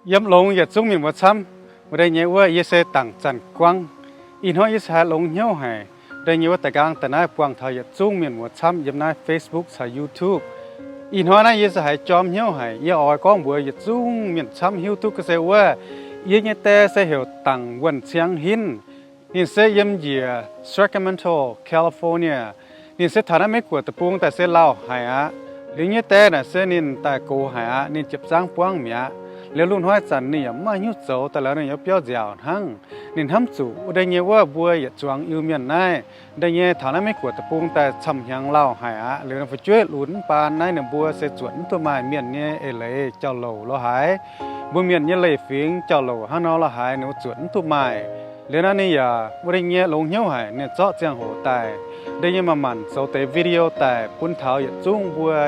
Yiem longx yietc zungv mienh muoz camv, wuov deix nyei wuov yie se Dangc Zanc Guangv. Ih hnoi yie se haiz longx hnyouv haic, wuov deix nyei wuov daaih nqaang daaih naaiv buangh taux yietc zungv mienh muoz camv yiem naaiv Facebook caux YouTube. Ih hnoi naaiv yie se haiz jorm hnyouv haic, yie oix gorngv mbuox yietc zungv mienh camv hiuv duqv ga'sie wuov, yie nyei die se heuc Dangc Wuonh Ciang Hinv. Ninh se yiem njiec Sacramento, California. Ninh se taux naaiv Meiv Guoqv deic-bung daaih se lauh haic aqv. Liuz nyei die naaic se ninh daaih gox haic aqv, ninh jiepc zaangv buangv mi'aqv. Liuz lungh hnoi zanc ninh yaac mv maaih hnyouv zoux daaih, liuz ninh yaac biauv nziaauc hnangv. Ninh hnamv zuqc wuov deix nyei wuov mbuo yietc zuangx Iu-Mienh naaiv, wuov deix nyei taux naaiv Meiv Guoqv deic-bung daaih camv-hnyangx lauh haic aqv. Liuz fu'jueiv lunx mv baan naaiv ninh mbuo se zuotc mv duqv maaih mienh nyei eix leiz jauv-louc lo haaix, mbuo mienh nyei leiz-fingx jauv-louc hnangv nor lo haaix ninh mbuo zuotc mv duqv maaih. Liuz nor ninh yaac wuov deix nyei longx hnyouv haic, ninh zorqv ziangh hoc daaih, wuov deix nyei manc-manc zoux deix video daaih bun taux yietc zungv mbuo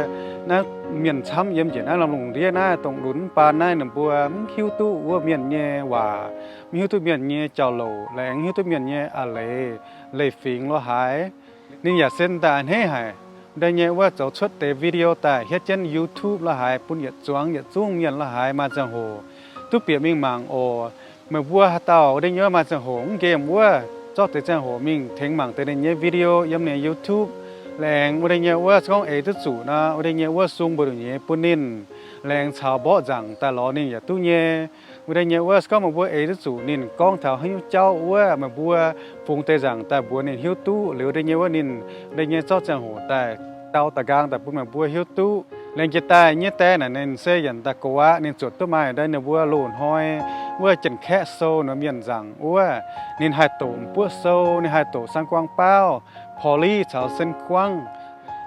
naaiv mienh camv yiem njiec naaiv norm lungh ndiev naaiv dongh lunx mv baan naaiv ninh mbuo mv hiuv duqv wuov mienh nyei waac, mv hiuv duqv mienh nyei jauv-louc, laengz mv hiuv duqv mienh nyei a'leiz, leiz-fingx lo haaix. Ninh yaac se daaih a'hneiv haic, wuov deix nyei wuov zoux cuotv deix video daaih hietv jienv YouTube lo haaix bun yietc zuangx yietc zungv mienh lo haaix maaih ziangh hoc duqv bieqc mingh mangc oc. Meih mbuo haaix dauh wuov deix nyei wuov maaih ziangh hoc mv nqemh wuov, zorqv deix ziangh hoc mingh tengx mangc deix ninh nyei video yiem ninh YouTube. Laengz wuov deix nyei wuov se gorngv eix duqv zuqc nor, wuov deix nyei wuov sung mbuo nyei bun ninh, laengz caux mborqv nzaangc daaih lorz ninh yaac duqv nyei. Wuov deix nyei wuov se gorngv meih mbuo eix duqv zuqc ninh gorngv taux haaix nyungc jauv wuov, meih mbuo fungx deix nzaangc daaih mbuox ninh hiuv duqv. Liuz wuov deix nyei wuov ninh wuov deix nyei zorqv ziangh hoc daaih dau daaih nqaang daaih bun meih mbuo hiuv duqv. Laengz jiez daaih nyei die naaic ninh se yietc daaih gox aqv, ninh zuotc duqv maaih wuov deix ninh mbuo loz-hnoi wuov janx-kaeqv sou nor mienh nzaangc wuov, ninh haih doqc buoqv sou, ninh haih doqc 三光báo, 破例 caux 圣光.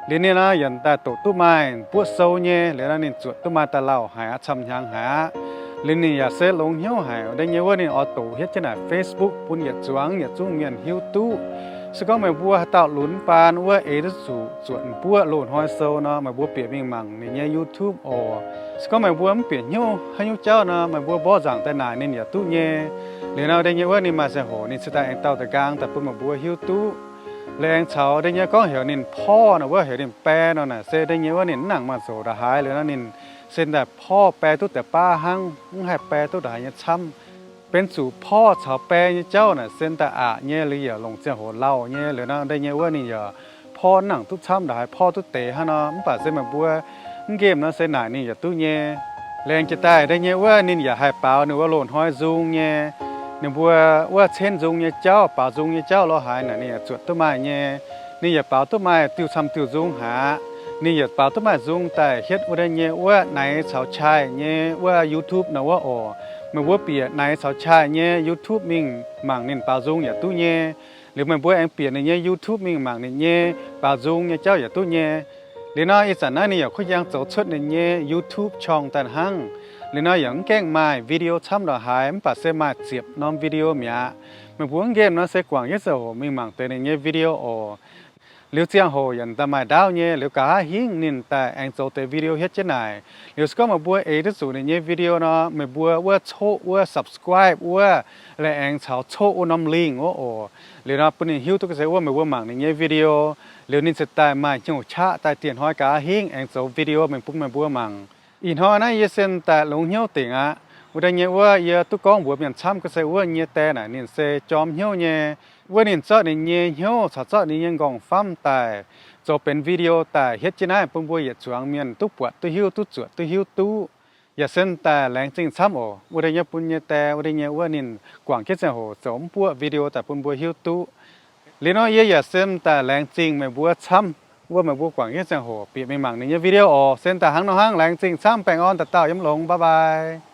Liuz ninh nor yietc daaih doqc duqv maaih buoqv sou nyei, liuz nor ninh zuotc duqv maaih daaih lauh haic aqv, camv-hnyangx haic aqv. Liuz ninh yaac se longx hnyouv haic, wuov deix nyei wuov ninh oix doqc hietv jienv naaic Facebook bun yietc zuangx yietc zungv mienh hiuv duqv. Se gorngv meih mbuo haaix dauh lunx mv baan wuov eix duqv zuqc zuotc buoqv loz-hnoi sou nor, meih mbuo bieqc mingh mangc ninh nyei YouTube oc. Se gorngv meih mbuo mv bieqc hnyouv haaix nyungc jauv nor, meih mbuo mborqv nzaangc daaih naaic ninh yaac duqv nyei. Liuz nor wuov deix nyei wuov ninh maaih ziangh hoc ninh cingx daaih aengx dau daaih nqaang daaih bun meih mbuo hiuv duqv. Liuz aengx caux wuov deix nyei gorngv heuc ninh porv nor, wuov heuc ninh bae nor naaic se wuov deix nyei wuov ninh mv nangc maaih zoux ndongc haaix. Liuz nor ninh se daaih porv bae duqv deix baav hnangv, mv haih bae duqv ndongc haaix nyei camv. Benx zuqc porv caux bae nyei jauv naaic se daaih aqc nyei, liuz yaac longc ziangh hoc lauh nyei. Liuz nor wuov deix nyei wuov ninh yaac porv mv nangc duqv camv ndongc haaix, porv duqv deix hnangv nor, mv baac se meih mbuo mv nqemh nor se naaic ninh yaac duqv nyei. Laengz jiez daaih wuov deix nyei wuov ninh yaac haih baaux ninh wuov loz-hnoi nzung nyei, ninh mbuo wuov cenv nzung nyei jauv, baaux nzung nyei jauv lo haaix naaic ninh yaac zuotc duqv maaih nyei. Ninh yaac baaux duqv maaih diuh camv diuh nzung haic aqv. Ninh yaac baaux duqv maaih nzung daaih hietv wuov deix nyei wuov naix caux qai nyei wuov YouTube nor wuov oc. Meih mbuo bieqc naix caux qai nyei YouTube mingh mangc ninh baaux nzung yaac duqv nyei. Liuz meih mbuo aengx bieqc ninh nyei YouTube mingh mangc ninh nyei baaux nzung nyei jauv yaac duqv nyei. Liuz nor ih zanc naaiv ninh yaac kuv njang zoux cuotv ninh nyei YouTube ช่อง daaih hnangv. Liuz nor yaac mv gaengh maaih video camv ndongc haaix, mv baac se maaih ziepc norm video mi'aqv. Meih mbuo mv nqemh nor se guangc jienv ziangh hoc mingh mangc deix ninh nyei video oc. Liuz ziangh hoc yaac daaih maaih ndaauv nyei, liuz nqa'haav hingv ninh daaih aengx zoux deix video hietv jienv naaic. Liuz se gorngv meih mbuo eix duqv zuqc ninh nyei video nor, meih mbuo wuov coqv wuov subscribe wuov, laengz caux coqv wuov norm link wuov oc. Liuz nor bun ninh hiuv duqv ga'sie wuov meih mbuo mangc ninh nyei video. Liuz ninh ziouc daaih maaih hnyouv qaqv daaih dieh hnoi nqa'haav hingv aengx zoux video mingh bun meih mbuo mangc. Ih hnoi naaiv yie se daaih longx hnyouv dingc aqv. Wuov deix nyei wuov yie duqv gorngv mbuox mienh camv ga'sie wuov nyei die naaic ninh se jorm hnyouv nyei. Wuov ninh zorqv ninh nyei hnyouv caux zorqv ninh nyei nqorngv-famv daaih zoux benx video daaih hietv jienv naaiv bun mbuo yietc zuangx mienh duqv buatc duqv hiuv, duqv zuotc duqv hiuv duqv. Yaac se daaih laengz zingh camv oc. Wuov deix nyei bun nyei die wuov deix nyei wuov ninh guangc jienv ziangh hoc zoux mv buoqv video daaih bun mbuo hiuv duqv. Liuz nor yie yaac se daaih laengz zingh meih mbuo camv wuov meih mbuo guangc jienv ziangh hoc bieqc mingh mangc ninh nyei video oc. Se daaih hnangv nor hnangv, laengz zingh camv, baengh orn dauh dauh yiem longx, bye bye.